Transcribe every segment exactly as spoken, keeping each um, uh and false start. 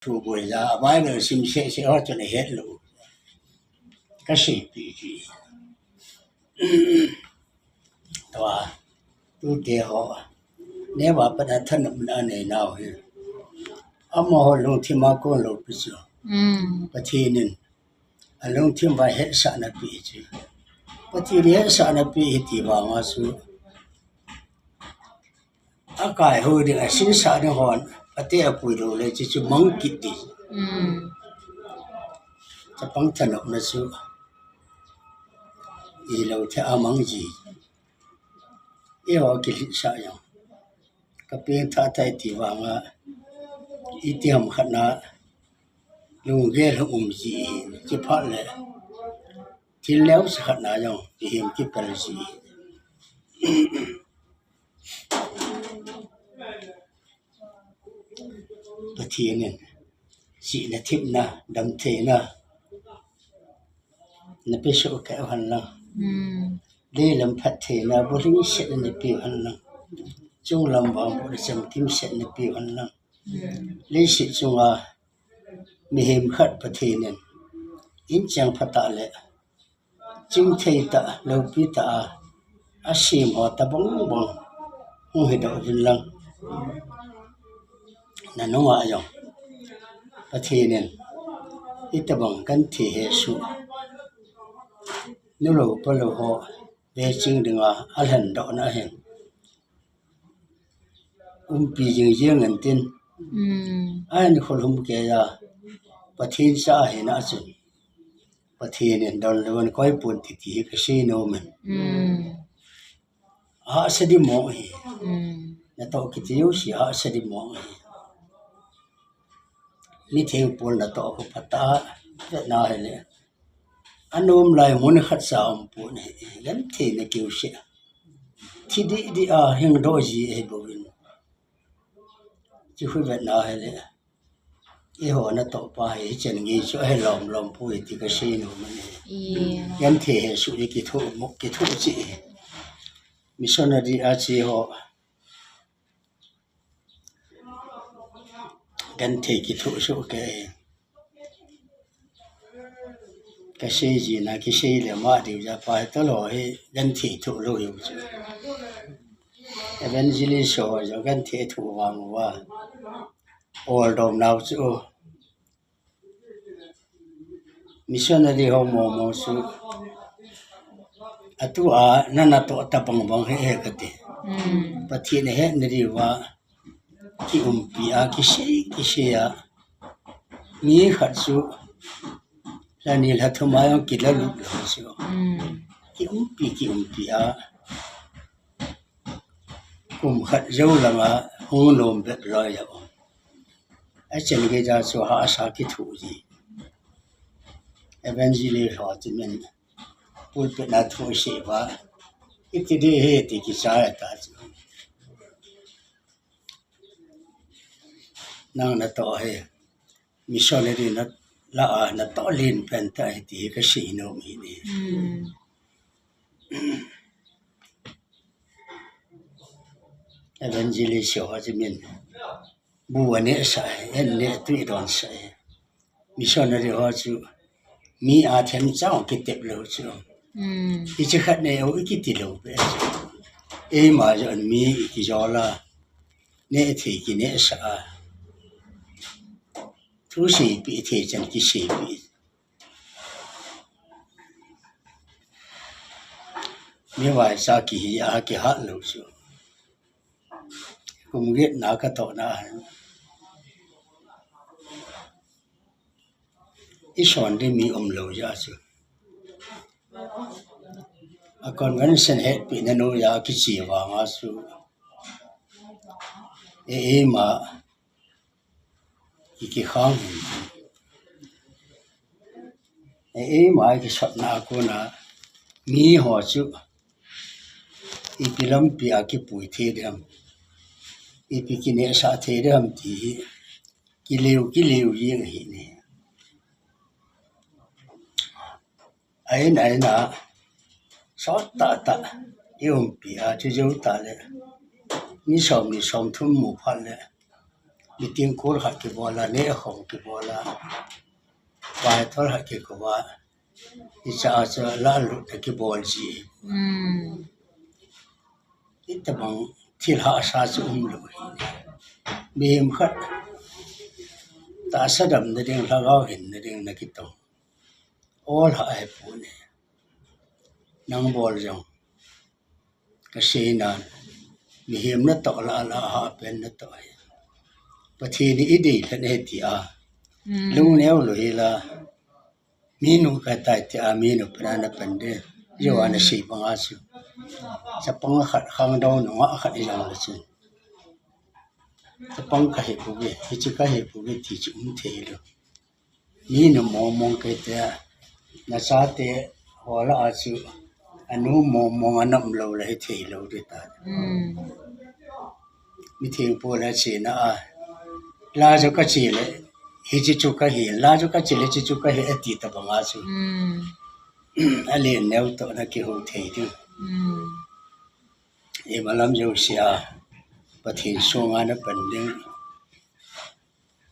Thu boi ja, a Bible sim sese ho chun ahet lou. Ka seipi ji. Tua, tute ho. Neva pat a thanopna anei nau hi. Amaho lungthim a kon lou pi chu. Mm. Pathen in. Alungthim a hetsahna pi chu. Pathen in hetsahna pi hi ti vang a chu. Akai ho ding, asinsah ding hon, ate apui lou le, chuchu mang kit di. Mm. Chapang thanopna chu, ilou thei a mang ji. Eiho kilhitsa jong. Ka pengthah tai ti vang a, iti ham khat na, lunggel hung um ji hi, chuphat le, thil neocha khat na jong, ihem kipel ji hi. Pathen in, chihna themna, damtheina, na pe soh kei u hen lang. Hmm. Leilam phattheina, bulhingsetna na pe u hen lang. Chunglam vang bulhingsetna na pe u hen lang. Hmm. Leiset chunga, mihem khat Pathen in, incheng phatah le, chingthei tah, loupi tah a, asem ho tabang bang, hung hidoh uvin lang. Nanunga jong, Pathen in, hitabang genthei hesoh, nulou palou ho, veching dinga, alhendohna ahin. Umpi jing jing antin. Hmm. Ahin kholhum kei a, Pathen cha ahina chun. Pathen in donlou in koi pon titi hi kasei nom in. Hmm. Hahsa di mong hi. Hmm. Natoh kiti jouse hahsa di mong hi. Mitheng pol natoh khu phatah, vetna hile. Anom lai mun khat cha umpon ahi, gentheina kiu se. Thi didi a, hingdoh ji ahi bouvin. Chukhu vetna hile. Eiho natoh pa hi, hichan gei chu ahe lom lom poi ti kasei nom in ahi. Yeah. Genthei hesoh di kithoh mo, kithoh cheh. Missionary a che ho. Genthei kithoh soh kei. Kasei jina, kisei le ma diu ja pa hi tolo hi genthei thoh lou hiu chu. Evangelist ho jong genthei thoh vang uva. Oldom nau chu. Missionary ho momo chu. Atua, na natoh tabang bang hi e kati. Hmm. Pathen ahetna diuva. Kiumpi a, kisei, kisei a. Mi khat chu, lha ni lha thum a jong kilalut lou chu. Hmm. Kiumpi, kiumpi a. Kum khat jou langa hung nom bep loi a um. Achan gei a chu hahsa kithoh ji. Evangelist ho chu min pulpit na thoh seh uva. Iti di hi ti kichai ta chu. Nang natoh hi. Missionary na la a natoh len pen ta hi ti hi kasei nom hi ni. Hmm. Evangelist ho chu min bu aneh sah, an neh tui don sah. Missionary ho chu mi a themcha kitep lou chu. Hmm. Hiche khat nei o ikiti lou pe chu. Eima jong mi ikijol a. Neh thei kineh sah a. Thu seipeh thei chan kiseipeh. Mi vaicha kihi a kihat lou chu. Kum get na katoh na. Ison di mi umlou jeh a chu. A convention hetpeh na noiya kiche vang a chu. E, eima. Ikikhang hin. E, eima ikisatna a kona mi ho chu ipi lampi a kipui thei dem. Ipi kinehsah thei dem ti hi. Kileu, kileu jeng ahi ne. Ahin, ahin a, sot tah tah, i umpi a, chu jou tah le, ni som, ni som thum mu phat le, Meeting kul khat kibol a, neh khom kibol a, Bible khat kikoi a, hiche a chu la lut a kibol ji. Hmm. Hitabang thil hahsa chu umlou hi. Mihem khat tahsa damna ding, lhagao hinna ding na kitong. Ol ha ai pu ne. Nang bol jong. Ka sei nan. Mihem natoh lah lah a hapen natoh hi. Pathen in eidei lhen e ti a. Hmm. Lungneo lou hi la. Minu kahitai ti a, minu pana napan de. Johan asei banga chu. Chapang khat khangdong nunga khat ijong le chun. Chapang kahi pouve, hiche kahi pouve ti chu um thei lou. Minu mong mong kahitai a. Nachate ho lah a chu. Anu mong mong anam lou le hithei lou ding ta. Hmm. Mitheng pu le chena a. La chu kache le, hiche chu kahi, la chu kache le, hiche chu kahi, ati tabanga chu. Hmm. Alen neo toh na kihou thei ding. Hmm. Imalam jousea, Pathen sunga napan ding.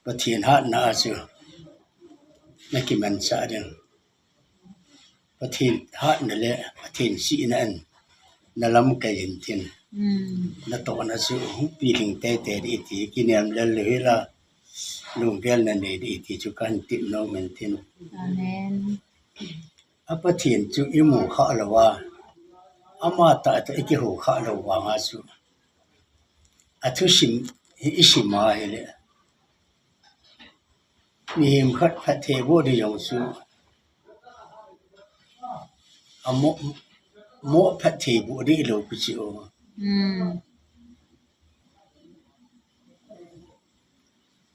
Pathen hatna a chu, na kimanchah ding. Pathen hatna le Pathen sihna in na lamkai in tin. Hmm. Natohna chu hung pilhing teitei ding ti kinem lel lou hi la, lunggel na nei ding ti chu kahin tep nom in tin. Amen. A Pathen chu imu kha lou a, ama tah tah ikihou kha lou vanga chu. Athusim hi isim a hile. Mihem khat phatthei boh ding jong chu. Amo, mo phatthei boh ding lou pi chu. Hmm.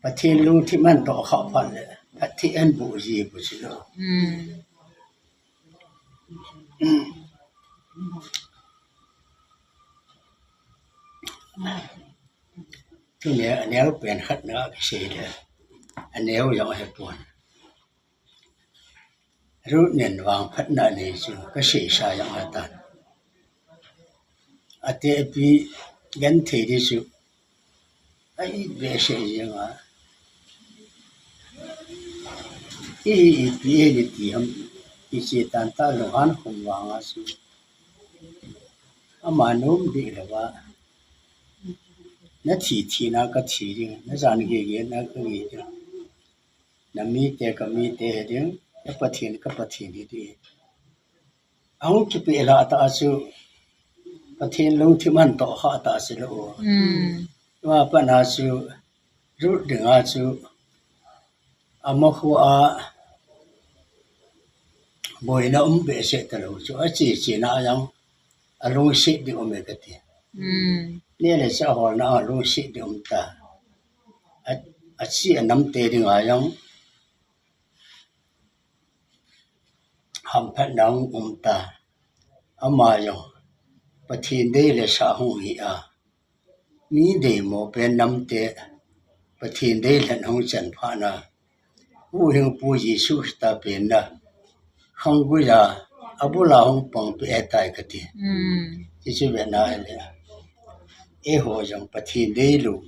Pathen lungthim ahin toh kha phat le, phatthei ahin boh ji pi chu. Hmm. Tuni a neo pen khat na kisei le, aneo jong ahi pon. Ruth nen vangphatna anei chu kaseisa jong ahitan. Ate ipi genthei ding chu, a it behseh jeng a. I, ipi i ti ham, i che tan ta lunghan khum vanga chu. Ama nom ding lou a. Na thi thina ka thi ding, na jan gei geina ka gei ding. Na mite ka mite hi ding, ka Pathen ka Pathen hi ding. Ahung kipeh lhah tah a chu, Pathen lungthim ahin toh kha tah a chu lou. Hmm. Ama pat na chu, Ruth dinga chu, ama khu a, boina um behseh talou chu, ache che na jong, alungset ding um e kati. Hmm. Neh le chah holna a lungset ding um ta. A, ache anamte dinga jong, hamphatna hung um ta. Ama jong Pathen dei le sah hung hi a. Mi deimo pen namte Pathen dei lhen hung chan phat na. Huhhingpu Jesu Christa penna. Khanggui a, abul a hung pang peh ahitai kati. Hmm. Hichu vena hile. Eiho jong Pathen deilou.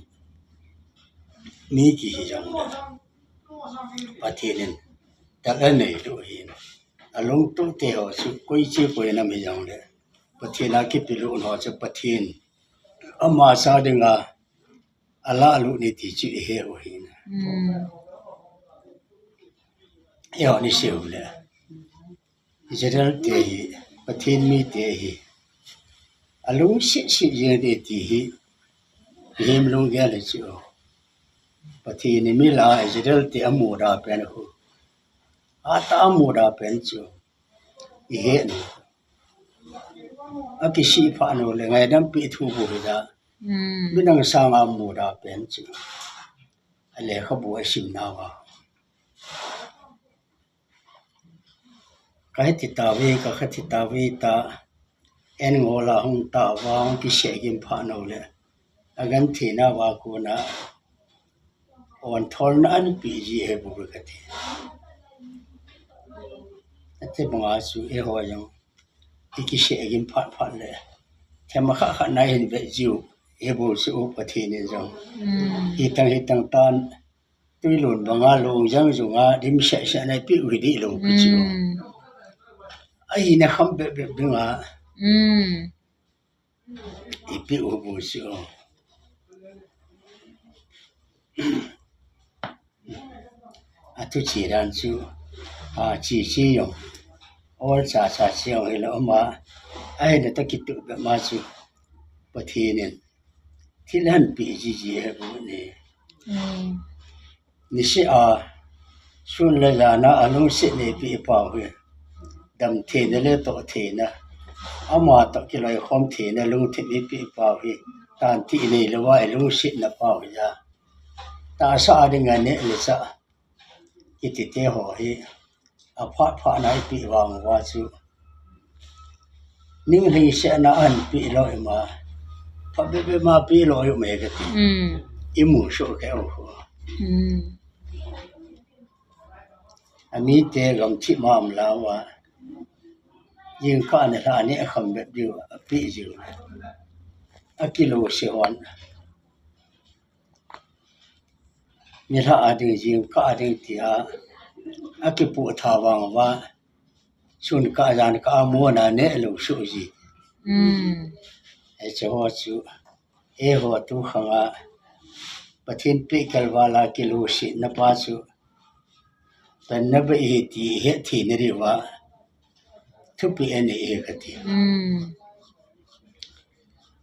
Mi kihi jongle. Pathen in. Tah anei lou hin. Alungtup te ho chu koi che koi nam hi jongle. Pathen a kipe lou ho chu Pathen. Ama cha dinga. Alah lut ni ti chu ihe u hin. Hmm. Eiho ni seu le. Israel te hi, Pathen mite hi, alungset set jeng e ti hi, mihem lunggel hi chu. Pathen in mi lah a Israel te amuda pen khu. Atah amuda pen chu. Ihe ni. Akisih phat nu le ngaidam pi thu bu hi da. Hmm. Midang sanga amuda pen chu. Alekhabu asim nauva. Ka heti tauve, ka heti tauve ta, en ngol a hung tauva, hung kisei gim phat nu le. Agenthei nauva kona, ontholna ahin pe ji ahi bou kati. Ati banga chu eiho jong, i kisei gim phat phat le. Themkhat khat na hin ve jiu. Hi bou chu Pathen in jong. Mm. Hitang, hitang tan, tuilon banga long jang jonga, dim seh seh na ipi u hi dih lou pi chu. Mm. Ahina kham bep bep dinga. Mm. Ipi u bou chu. Athu chi dan chu, a, chi chi jong, ol cha cha chi jong hile ama, ahina toh kituh bep ma chu, Pathen in thil ahin pe ji ji ahi bou ne. Mm. Niseh a, sun le jan a, alungset in eipeh pau hi, dam theina le toh theina, ama toh kiloikhom theina lungthim eipeh pau hi, tan tih nei louva ilungsetna pau hi a. Tahsa a dinga neh le chah kiti te ho hi aphat phat na ipeh vang uva chu, ning lhingsetna ahin peh lou ima, phat bep bep ma peh lou ima kati. Mm. Imu soh kei u. Mm. Amite gamthip ma um lauva, jingkah nilhah neh kham bep diu apeh jiu, akilou se hon. Nilhah a ding, jingkah a ding tia akipoh tha vang uva, sun kah jan kah a mona neh lou soh ji. Mm. Hiche ho chu, eiho tu khang a Pathen peh kalval a kilungsetna pa chu, panna beh hi ti ihet theina diuva thupeh anei e kati. Mm.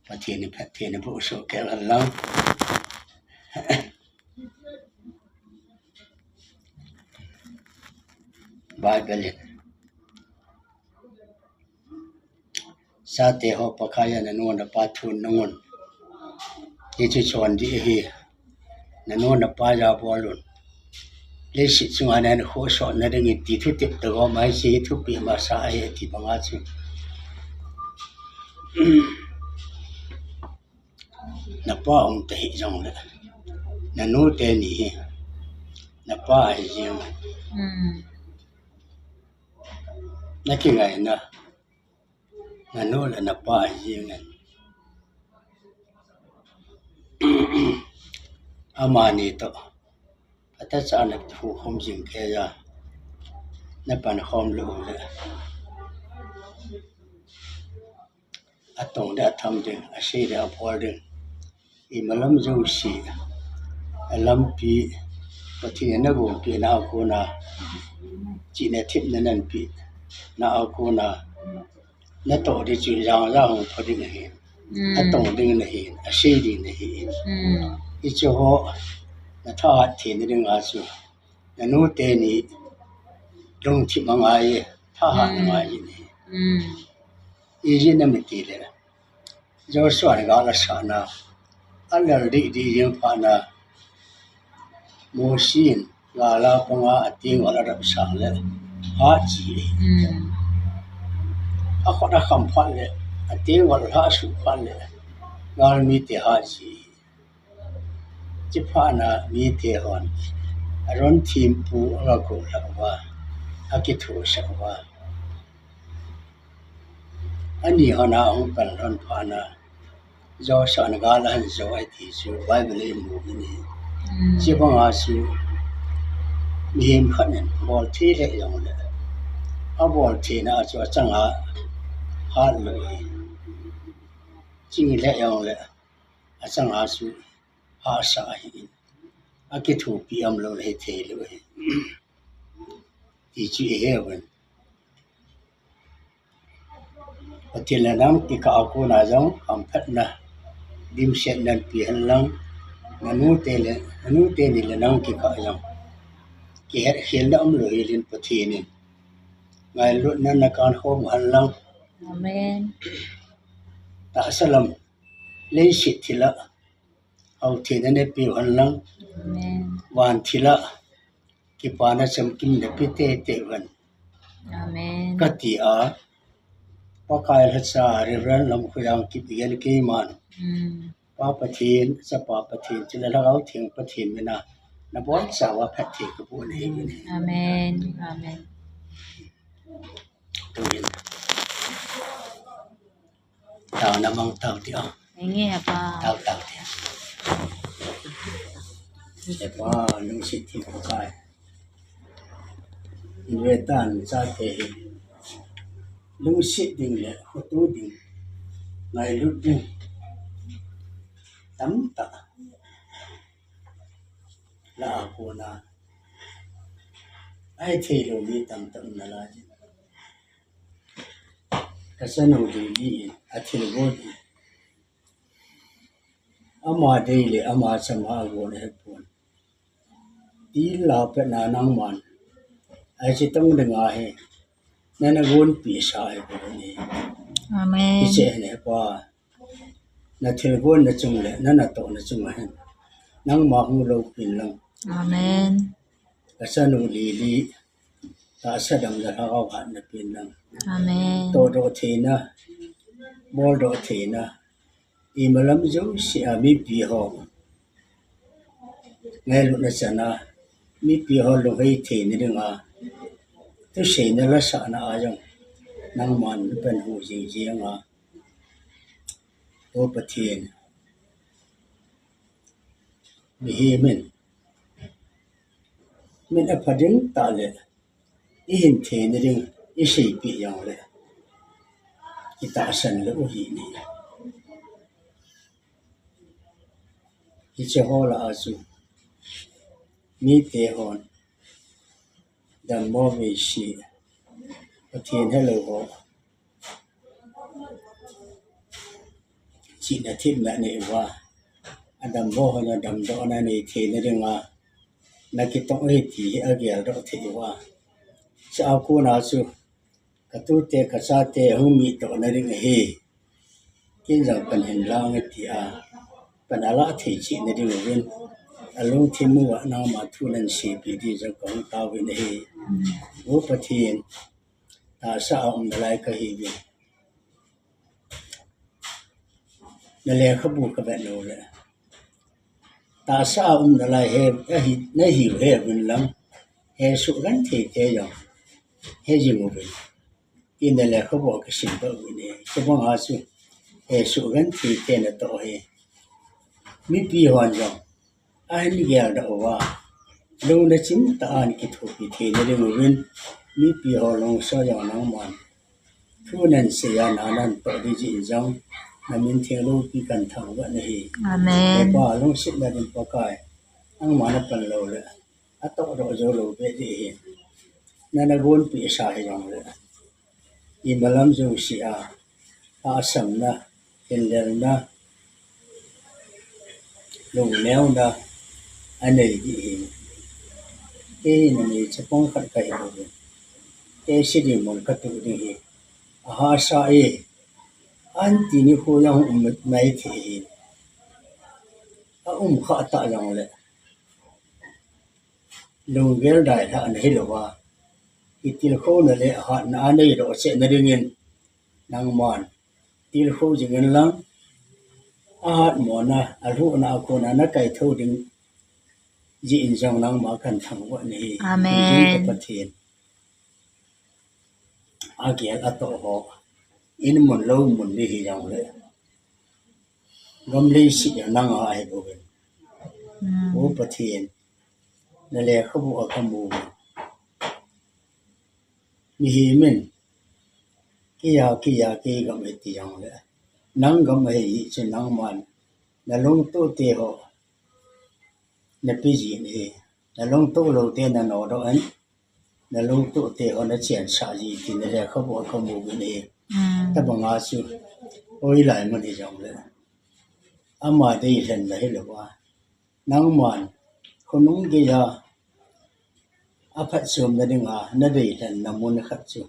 Pathen in phatthei naboh soh kei hen lang. Bible in, chate ho, Pakai a nanu napa thu nangun, hichu chondih ahi. Nanu napa jabol un, leiset chunga nahin khohsah nading in ti thutep tah gom ahi, hiche hi thupeh masa ahi ati banga chu. Napa hung tahih jongle, nanu teni hi napa ahi jing. Mm. Nakingaina, nanu le napa ahi jing in. Amani toh phatechan nathu khom jing kei a, napan khom lou le, atong le atham ding, asei le abol ding, imalam jouse alampi, Pathen in nagonpeh na a kona, chihna themna nahin peh na a kona, natoh ding chu jang jang hung pha ding ahi. Mm. Atong ding nahi, asei ding nahi. Mm. Hiche ho nathahat theina dinga chu, nanu teni lungthim angai e, thahat angai in ahi. Mm. Ijeh inem itile, Joshua in gal asatna, alel dih dih jing phat na, Mosi in gal a panga ateng val adap sang le, hat ji. Mm. Akhut akham phat le, ateng val hat suh phat le, galmite hat ji. Chuphat na mite hon Aaron thempu aga koulhah uva, akithousah uva, ani hon ahung kal lhon phat na, Joshua in gal ahin jo ahi ti chu Bible in imu in ahi. Mm. Chubanga chu mihem khat in bol thei lheh jongle, abol theina chu achanga hat lou ahi. Ching lheh jongle, achanga chu hahsa ahin, akithopi umlou le hithei lou ahi, ti chu ihe uvin. Pathen le nang kikah a kona jong hamphatna, dimsetna nahin pe hen lang, nanu teni le nang kikah a jong kihetkhelna umlou hel in Pathen in ngailutna nakan khom hen lang. Amen. Tahsa lam leiset thil a hao theina napeu hen lang. Amen. Van thil a kipana chamkim nape teitei uvin. Amen. Kati a, Pakai lhacha Reverend Lamkhoiang Kipgen keiman, mm, Pa Pathen, Chapa Pathen, chule Lhagao Theng Pathen mina nabonchauva phatthei kaboh nahi. Amen. Amen. Tuin taona mang tau ti a. Nge he Pa. Tao tao te. He Pa, lungset theng Pakai. Inve tan chate hi. Lungset ding le khoto ding. Ngailut ding. Tamtah. La a kona. Ahithei lou mi tamtah um nalai. Ka chanu Lily in athilgon. Ama dei le ama chama agon ahipon. Til la pet na nangman. Ahi chitong ding ahi. Nana gonpeh sa ahipon. Amen. Hiche hi he Pa. Na thilgon na chung le, na natoh na chung ahin. Nangma hung loupin lang. Amen. Ka chanu Lily, tahsa damna lhagao hatna pen lang. Amen. Tohdoh theina, boldoh theina, imalam jousea mipi ho ngailutna chana, mipi ho lunghei theina dinga, thuseina lasahna a jong, nangman napan hu jing jing a, O Pathen, mihem in, min apha ding tah le, ihin theina ding, iseipeh jongle, itahsan lou u hi ni. Hiche ho lah a chu, mite hon, dammo veise, Pathen helou ho, chihna themna nei uva, adammo hon adamdohna nei theina dinga, nakitong ahi ti hi ageldoh thei uva. Chua kona chu, katute kachate hung mitdohna ding ahi. Ken jong pan hin lang e tia, pan alah thei chehna ding uvin, alungthim uva nangma thu nahin seipeh ding jong kahung taovin ahi. O Pathen, tahsa a um nalai kahiuvin. Na lekhabu kavet lou le, tahsa a um nalai he, ahi, nahiu heuvin lang, hesoh genthei te jong hejing uvin, tin na lekhabu a kasim doh uvin ahi. Chubang a chu, hesoh genthei te natoh hi, mipi hon jong ahin geldoh uva, lungna chimtah a ana kithopi theina ding uvin, mipi ho lungset jong nangman thu nahin sei a, na nahin toh ding jeh in jong, namin theng loupi kahin thangvah nahi. Amen. He Pa, lungsetna ding Pakai, nangma napan lou le, atohdoh jou lou beh ding ahi. Nana gonpeh sa hijongle, imalam jousea, tahsanna, hinlelna, lungneona anei ding ahi. Kei in anei chapang khat kahi bouve. Kei sidi mun katuh ding ahi. Ahahsa e, anti nikho jong um maithei ahi. Aum khah tah jongle, lunggel dailhahna hilouva, kitilkhouna le ahatna anei doh chehna dingin, nangman tilkhou jingin lang, ahatmona, alhuhna a kona nakaithou ding jeh in jong nangma kahin thangvah nahi. Amen. Pathen, agel atoh ho, in mun lou mun ding hijongle, gam leiset a nanga ahi bouve. Hmm. O Pathen, na lekhabu a kamu uve. Mihem in, keiya, keiya, kei gam ahi ti jongle, nang gam ahi chu nangman, nalungtoh te ho napeh jin ahi, nalungtoh lou te nanodoh in, nalungtoh te ho nachensah ji ti na lekhabu a kamu uvin ahi. Hmm. Tabang a chu, hoilai mun hijongle, ama deilhenna hilouva, nangman khonung geiya aphatchomna dinga nadeilhenna mun khat chu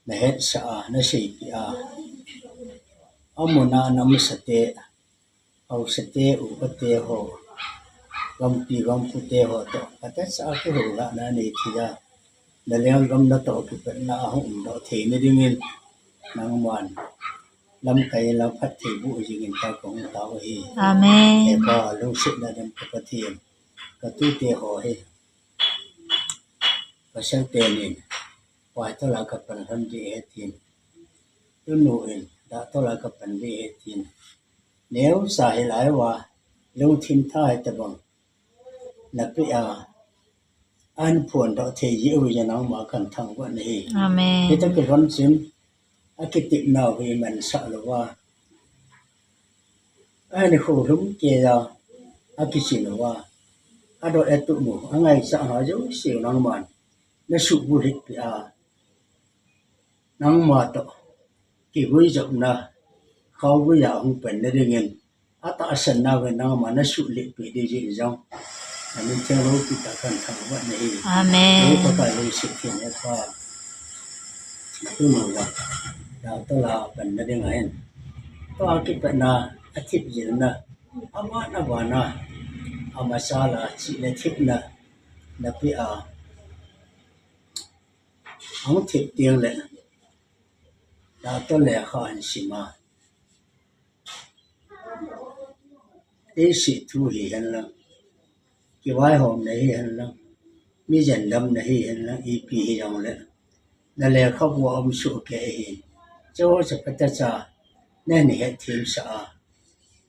nahetsah a, naseipeh a, amun a naumsate, haosate, upate ho, gampi gampu te ho toh, phatechan kihoulhahna nei thei a, nalenggam natoh kipatna ahung umdoh theina dingin, nangman lamkai in lang phatthei boh jingin tia kahung tao ahi. Amen. He Pa, lungsetna ding Pathen, katute ho hi, pasal tenin, pai tola kapan lhon ding ahi tin, tunu in, dah tola kapan ding ahi tin, Neocha hilai uva, lungthim tha hitabang napeh a, ahin phondoh thei jeh uva nangma kathangvah nahi. Amen. Hitia kilhon chun, akitepnau hi mansah louva, ahin khohlum keiya, akichin uva, adot atuh u, angaichatnau jouse nangman nasuhbulhit peh a, nangma toh kiguijopna, khaoguija hung panna dingin, atahsan nauva nangma nasuhlhit peh ding jeh in jong, namin theng loupi tah kathangvah nahi. Amen. Lou Pakai lungset theng Hepa, tuni uva, Doctor la panna ding ahin, tua kipatna, athip jilna, aban aban a, amachal a chihna thipna napeh a, ahung thip teng le, Doctor lekha ahin sim a, leiset thu hihen lang, kivaihomna hihen lang, mi jendamna hihen lang, ipi hijongle, nalekhabu a um sohkei ahi. Chuche phatechan nahin hetthem sah a,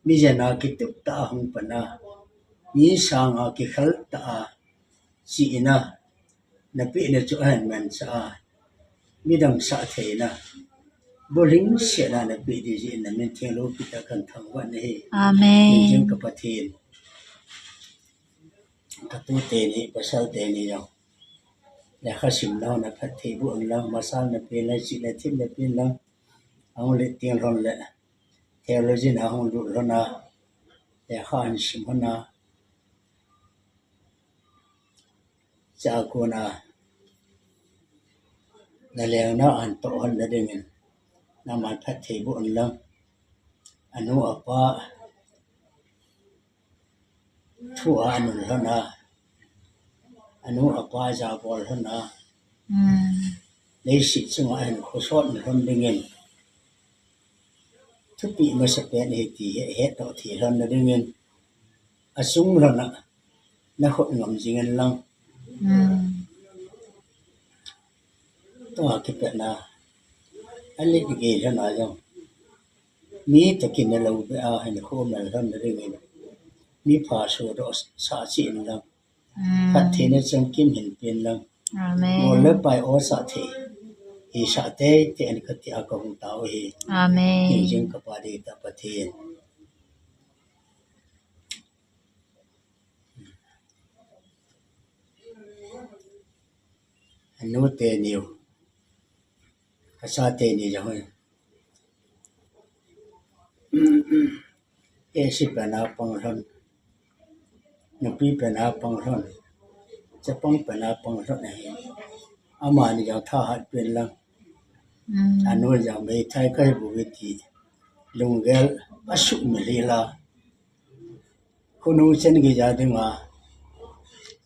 mi jen a kitup tah a hung pan a, mi sang a kikhel tah a, chihna napehna chu ahin mansah a, midang sah theina, bulhingsetna napeh ding jeh in namin theng loupi tah kathangvah nahi. Amen. Hingjing ka Pathen, katu teni, pasal teni jong, lekha simna hon aphatthei boh unlang, machalna pen lang, chihna thipna pen lang, ahung len teng lhon le, theology na ahung lut lhon a, lekha ahin sim lhon a, chua kona, nalengna ahin toh lhonna dingin, nangman phatthei boh unlang, anu apa thu a anun lhon a, anu apa jabol lhon a, leiset chunga ahin khosot lhon dingin, thupeh masapen ahi ti hi ahetdoh thei lhonna dingin, achung lhon a, nakhut ngam jing inlang. Tua kipatna, alet gei lhon a jong, mi toh kinelou beh a hinkho mal lhonna dingin, mi pha sodoh sah cheh inlang. Phattheina changkim hinpe inlang. Amen. Ngol le pai osah thei hisah teitei in kati a kahung tao ahi. Amen. Hingjing ka Pa dei tah Pathen, anu teni u, acha teni jong hi, esi pen a pang lhon, nupi pen a pang lhon, chapang pen a pang lhon ahi. Amani jong thahat pe inlang. Anu jong meithai kahi bouve ti lunggel asuhmil hel a, khonung chan geija dinga,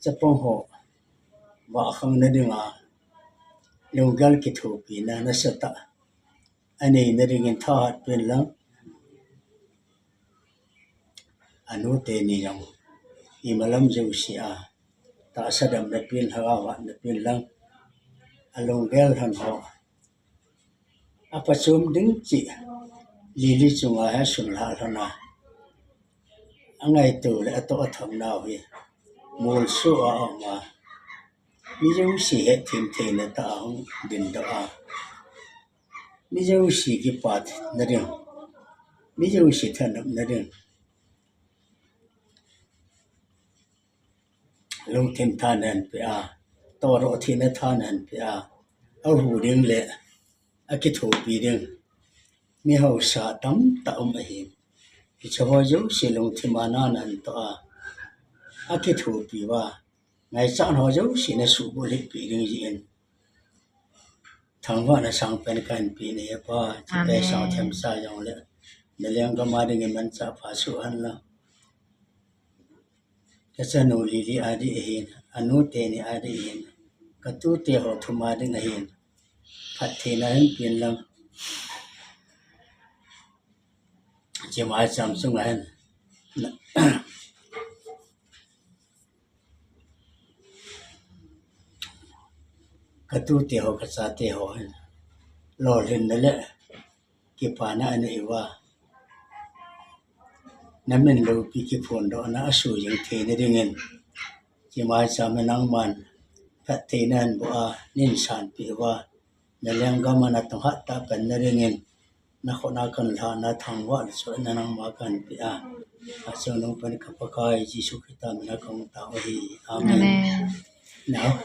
chapang ho vahkhangna dinga, lunggel kithopina nasatah aneina dingin thahat pe inlang. Anu teni jong, imalam jouse a, tahsa damna pen, lhagao hatna pen lang, alunggel lhon ho, apachom ding cheh, Lily chunga hi asunlhah lhon a, angaito le atoh atham nau hi, molso a aum a, mi jouse hetthem theina tah a hung dindoh a, mi jouse kipana ding, mi jouse thanopna ding, lungthim tha nahin pe a, tohdoh theina tha nahin pe a, ahu ding le akithopi ding mi hausa tamtah um ahi. Hiche ho jouse lungthim a nahin toh a, akithopi uva, ngaichat ho jouse nasuhbulhit peh ding jeh in, thangvahna sangpen kahin pe nahi Pa. Amen. Themcha jongle, nalenggam a dingin manchah pha soh hen lang. Kachanu Lily a ding ahin, anu teni a ding ahin, katute ho thum a ding ahin, phattheina hinpe inlang. Hiche maicham chunga hin, katute ho, kachate ho hin lolhinna le kipana anei uva, namin loupi kiphondohna asujing theina dingin, chimai cham nangman phattheina naboh a, nahin sanpeh uva, nalenggam a natong hat tah a panna dingin, nakhut a kanlhahna thangvah le chotna nangma kahin peh a, achungnung pen ka Pakai Jesu Christa mina kahung tao ahi. Amen. Amen. Nao.